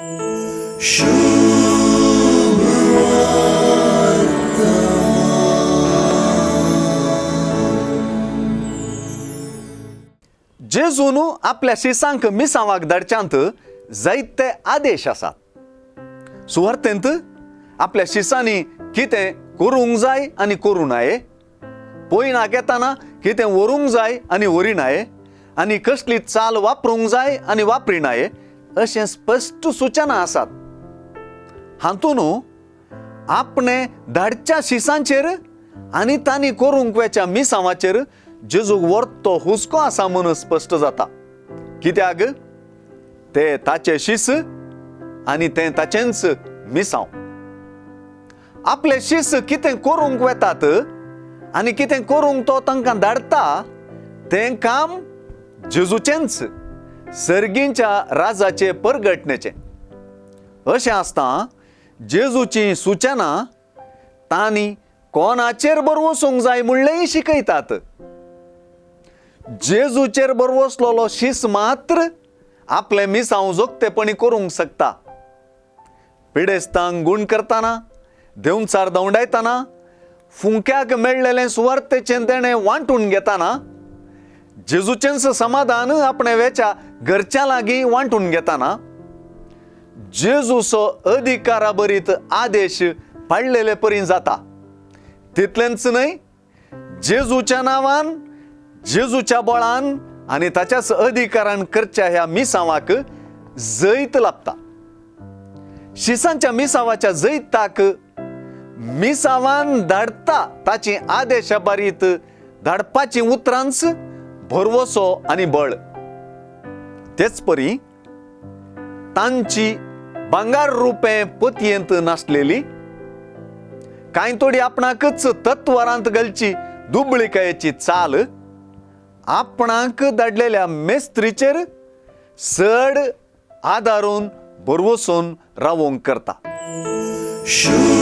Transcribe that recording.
जेजून आपल्या शिसांक मिसांवाक धाडच्यांत जायते आदेश आसात. सुवार्थेंत आपल्या शिसांनी कितें करूंक जाय आनी करूं नये, पयणाक येताना कितें व्हरूंक जाय आनी व्हरिनाये, आनी कसली चाल वापरूंक जाय आनी वापरिनाये अशें स्पश्ट सुचना आसात. हातून आपणे धाडच्या शिसांचेर आनी तांणी करूंक वेच्या मिसांवाचेर जेजूक वर्तो हुस्को आसा म्हूण स्पश्ट जाता. कित्याक ते ताचे शीस आनी तें ताचेंच मिसांव. आपले शीस कितें करूंक वेतात आनी कितें करूंक तो तांकां धाडटा तें काम जेजूचेंच, सर्गींच्या राजाचे परगटणेचें. अशें आसता जेजूची सुचना तांणी कोणाचेर बरवसूंक जाय म्हणलेंय शिकयतात. जेजूचेर बरवसलेलो शीस मात्र आपलें मिसांव जोगतेपणी करूंक शकता. पिडेस्तांक गूण करतना, देंवचार दवंडायतना, फुंक्याक मेळ्ळेलें सुवार्थेचें देणें वांटून घेतना, जेजूचेंच समाधान आपणे वेच्या घरच्या लागीं वांटून घेतना, जेजूचो अधिकारा बरीत आदेश पाळलेले परी जाता. तितलेंच न्हय, जेजूच्या नांवान, जेजूच्या बळान आनी ताच्याच अधिकारान करच्या ह्या मिसांवाक जैत लाभता. शिसांच्या मिसावाच्या जैताक मिसावान धाडटा ताची आदेशा बारीत धाडपाची उतरांच भरवसो आनी बळ. तेच परी तांची भांगार रुपें पोतयेंत नासलेली, कांय थोडी आपणाकच तत्वरांत घालची दुबळिकायेची चाल आपणाक धाडलेल्या मेस्त्रीचेर चड आदारून भरवसून रावोंक करता. शुभ.